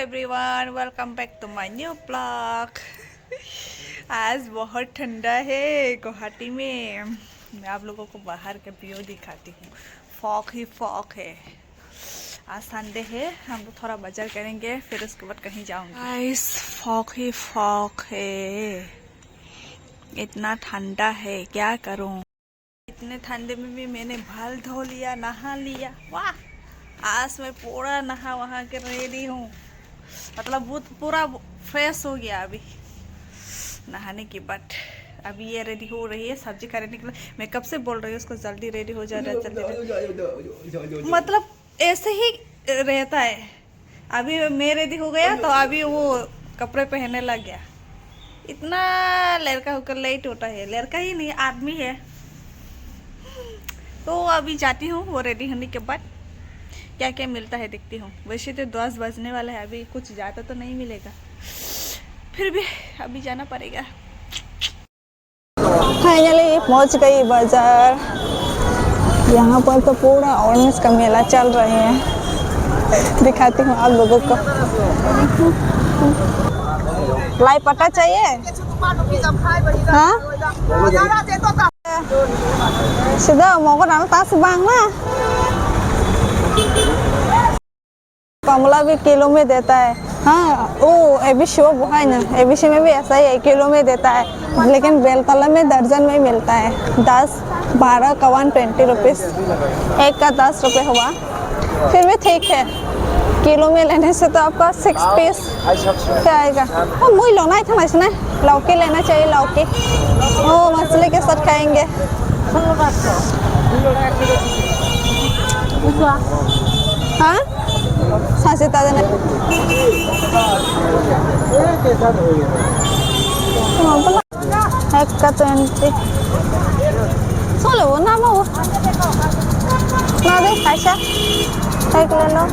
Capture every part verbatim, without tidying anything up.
Everyone, welcome back to my new vlog. आज बहुत ठंडा है गुवाहाटी में। मैं आप लोगों को बाहर का व्यू दिखाती हूँ। फॉग ही फॉग है। आज संडे है, हम लोग थोड़ा बाजार करेंगे, फिर उसके बाद कहीं जाऊंगी। गाइस, फॉग ही फॉग है, इतना ठंडा है, क्या करूं। इतने ठंडे में भी मैंने बाल धो लिया, नहा लिया। वाह, आज मैं पूरा नहा वहा के रेडी हूँ। मतलब वो पूरा फ्रेश हो गया अभी नहाने के बाद। अभी ये रेडी हो रही है सब्जी खरीदने के लिए। मैं कब से बोल रही हूँ उसको, जल्दी रेडी हो जा, जल्दी रेडी। मतलब ऐसे ही रहता है। अभी मैं रेडी हो गया तो अभी वो कपड़े पहनने लग गया। इतना लड़का होकर लेट होता है, लड़का ही नहीं, आदमी है। तो अभी जाती हूँ, वो रेडी होने के बाद क्या क्या मिलता है देखती हूँ। वैसे तो दस बजने वाला है, अभी कुछ ज़्यादा तो नहीं मिलेगा, फिर भी अभी जाना पड़ेगा। फाइनली पहुंच गई बाजार। यहाँ पर तो पूरा ऑरेंज का मेला चल रहे हैं, दिखाती हूँ आप लोगों को। लाई पट्टा चाहिए? हाँ, सीधा मोगो डालो तास बांगला। कमला भी किलो में देता है। हाँ, वो एबीसी वो है ना, एबीसी में भी ऐसा ही है, किलो में देता है, लेकिन बेलतला में दर्जन में मिलता है, दस, बारह का वन ट्वेंटी रुपीज, एक का दस रुपये हुआ, फिर भी ठीक है। किलो में लेने से तो आपका सिक्स पीस क्या आएगा? हाँ, मुई लो ना, इतना इसने लौकी लेना चाहिए, लौकी, वो मछली के साथ खाएंगे। हाँ, सासे ताजा ना। एक का ट्वेंटी। चलो, वो ना वो। ना दे, पैसा। एक ले लो।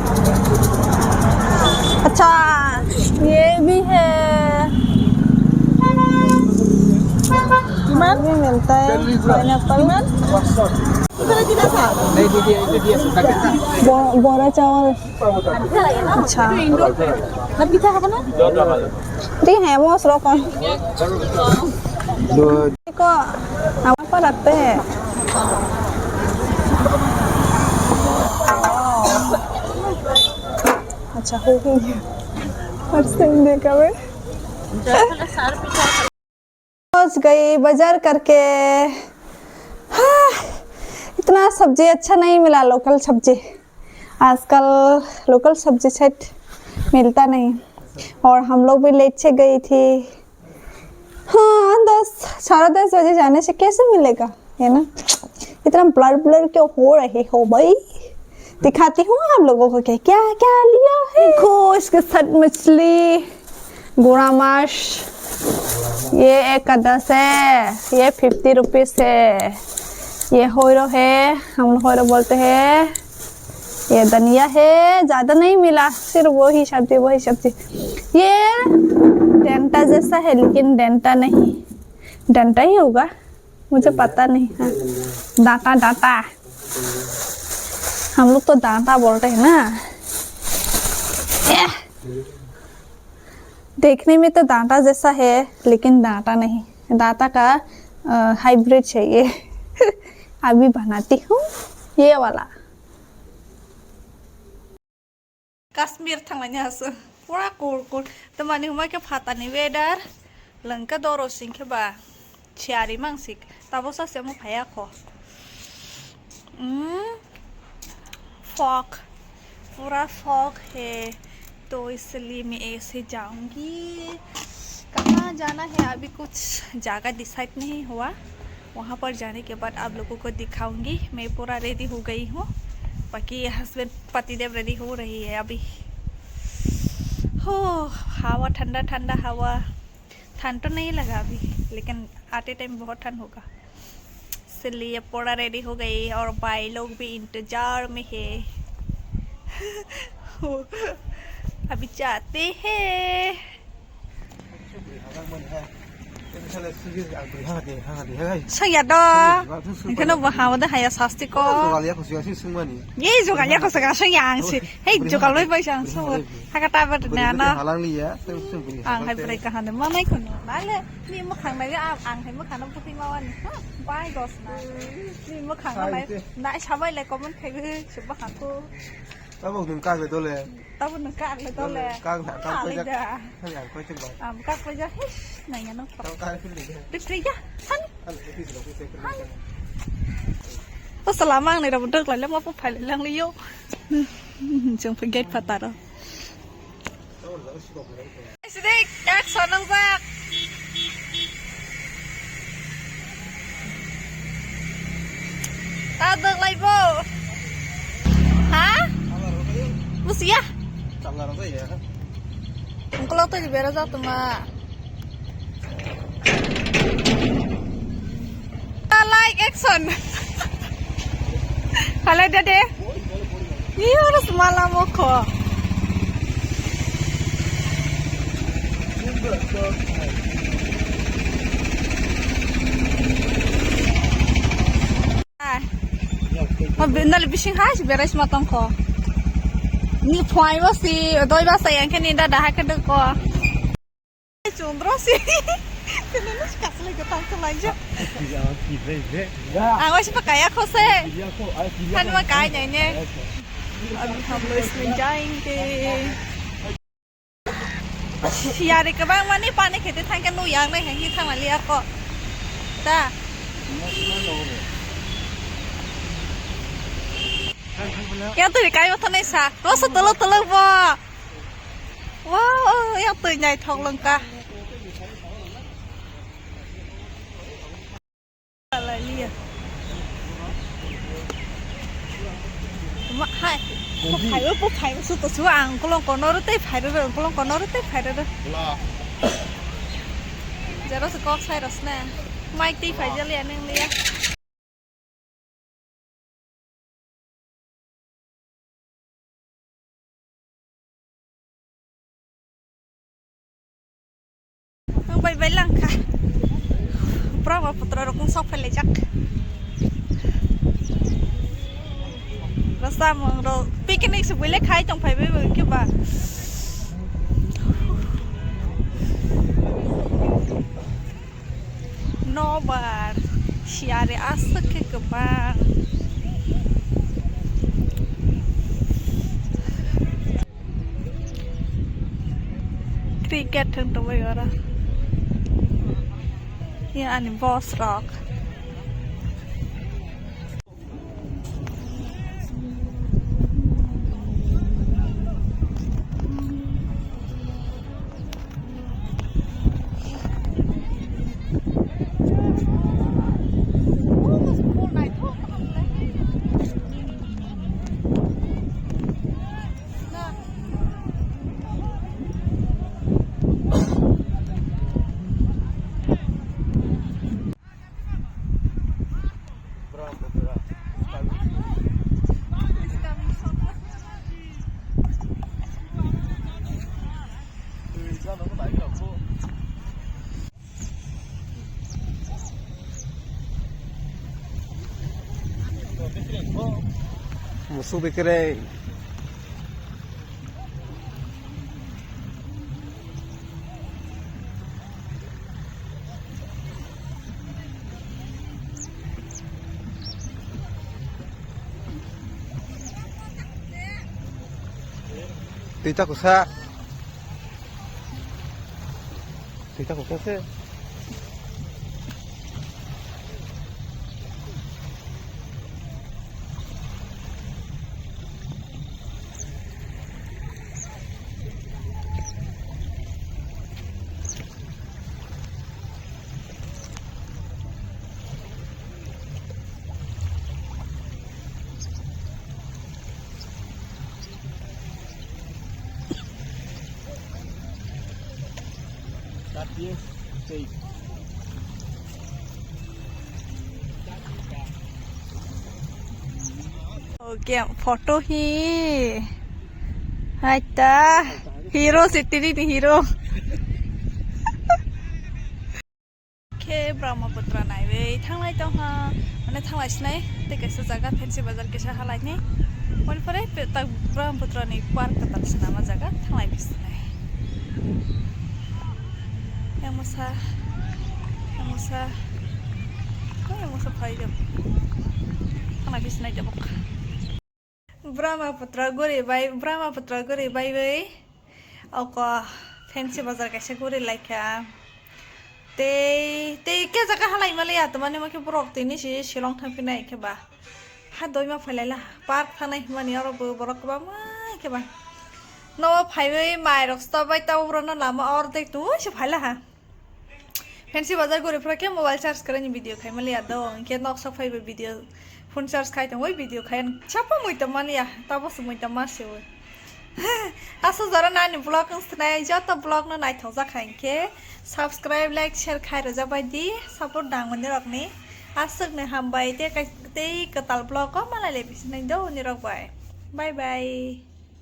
अच्छा, ये भी है। ये मिलता है, पाइनएप्पल। ब-, बोरा चावल। अच्छा। Di hemos rokon. Iko, apa rate? अच्छा, हो गई। फर्स्ट टाइम देखा मैं। पहुंच गई बाजार करके। हाँ, इतना सब्जी अच्छा नहीं मिला, लोकल सब्जी। आजकल लोकल सब्जी सेट मिलता नहीं, और हम लोग भी लेट से गई थी। हाँ, दस, साढ़े दस बजे जाने से कैसे मिलेगा, है ना? इतना ब्लर ब्लर क्यों हो रहे हो भाई? दिखाती हूँ आप लोगों को क्या क्या क्या लिया है। देखो, इसके साथ मछली, गोड़ा मांस, ये एक का दस है, ये फिफ्टी रुपीज है, ये होयरो है, हम लोग होयरो बोलते हैं। ये धनिया है, ज्यादा नहीं मिला, सिर्फ वही सब्जी, वही सब्जी। ये डंटा जैसा है, लेकिन डंटा नहीं, डंटा ही होगा, मुझे पता नहीं है। डांटा, डांटा, हम लोग तो डांटा बोलते हैं ना। एह। देखने में तो डांटा जैसा है, लेकिन डांटा नहीं, डांटा का, अ, हाइब्रिड है ये। अभी बनाती हूँ ये वाला। Kashmir thanglaini aswk pura cool cool. Tamani hwnba khe phatani weather, lwngkhe doro singkhe ba. Siyari mangsik, tabo sa se omo phaiya kho. Hmm, fog, pura fog hai, to isliye main aise jaungi. कहाँ जाना है, अभी कुछ जगह डिसाइड नहीं हुआ, वहाँ पर जाने के बाद आप लोगों को दिखाऊंगी। मैं पूरा रेडी हो गई हूँ, बाकी हस्बैंड पतिदेव रेडी हो रही है अभी। हो, हवा ठंडा ठंडा हवा। ठंड तो नहीं लगा अभी, लेकिन आते टाइम बहुत ठंड होगा, इसलिए पूरा रेडी हो गई और भाई लोग भी इंतजार में है। अभी जाते हैं। Sangya do. Engkhe no bo hamo de haya sasti ko. Ye jogal ya ko sega sing mani. Ye jogal ya ko sega sing ya ang si. Hei jogal bai bai sang so. Haka ta ba na no. Halang liya. Ang hai brai ka hande manai ko no. Nale ni mo khang nai ang hai mo khang no puting ma wani. Bai dos na. Ni mo khang nai. Nai sabai le comment khai bi. Suba khang ko. Tabuk nwng kak le dole. Tabuk nwng kak le dole. Kak na, kak paijak. Kak paijak ba. Am kak paijak, hish, nangya nang. Tang kak phil le. Twi twi ya. Han. Han, office lo, office lo. O salama ang ni rabo dok lai le, ma po phai le lang le yo. Jeng phe gate phataro. Sidik, action nangjak. Ta dok lai bo. Ha? Busia. Ungkolok twi bera jak tuma. Like action. Halai dede. Ni harus malam mokho. Ma bindal bising hai si beres matang ko. Ni phai bo si doi ba sa yang khe ni dada hai khe ko. Chundro si. Kene nus kaslai ko tang ko lai jo. Ang wasi pa kaya ko se. Kan ma kai nai ne. Abhi hum log isme jayenge. Siyari kwbang mani pani khete thangkhe nui yang nai henghi thangmani ako. Ta. Yang twi kai wthanai sa. Koso tolo tolo bo. Wow, yang twi naithok longka. Hallelujah. Ma, hai. Buphai, buphai, su to su ang kolong kono ro tei phai ro, kolong kono ro tei phai ro. Jero se kok sai ros na. Mai tei phai jali aneng liya. Ang bai bai lang kha. Pura ba putra rok sok phai lai jak. Rasa mong ro picnic se buile khai tong phai bai bai ke ba. Nobar, siyari aswk khe kwbang. Cricket thwng tongwi oro. Yang ani boss rok. Musuk bekereng. Twi ta kusa. Twi ta kusa se. Okay, photo hi. Hai ta. Hero sitiri ni hero. Brahmaputra naiwi thanglai tongha, mane thanglai sinai, tei kaisa jaga fancy bazar kisa halaini. Wani pore pe-, tak Brahmaputra ni park kwtal swnama jaga thanglai bisinai. Yang masa, yang masa, oh, yang masa phai jab. Thanglai bisinai jabok. Brahmaputra guri bai, Brahmaputra guri baiwi oko fancy bazar kaisa guri laikha. Tei, tei ke jaga halai mali ya, tamani mo khe borok tini si Shillong thang phinai khe ba. Ha doima phailai la, park thangnai hwnmani oro bo borok kwbangma khe ba. No phaiwi mai rok stop bai ta borok no lama ordek twi se phaila ha. Fancy bazar guri phra khe mobile charge kwrwini video khai mali ya do, hinkhe nok sok phaibo video phone charge khai tongwi video khai chapa mui tong mani ya, tabo se mui tong ma se ui. Aswk jora nani vlog wng sinai joto vlog no naithok jak kha hinkhe subscribe, like, share khai rwjak bai di, support nang mani rok ni. Aswk ni hambai tei kai-, tei kwtal vlog o malai lai bisinai do ni rok bai. Bye bye.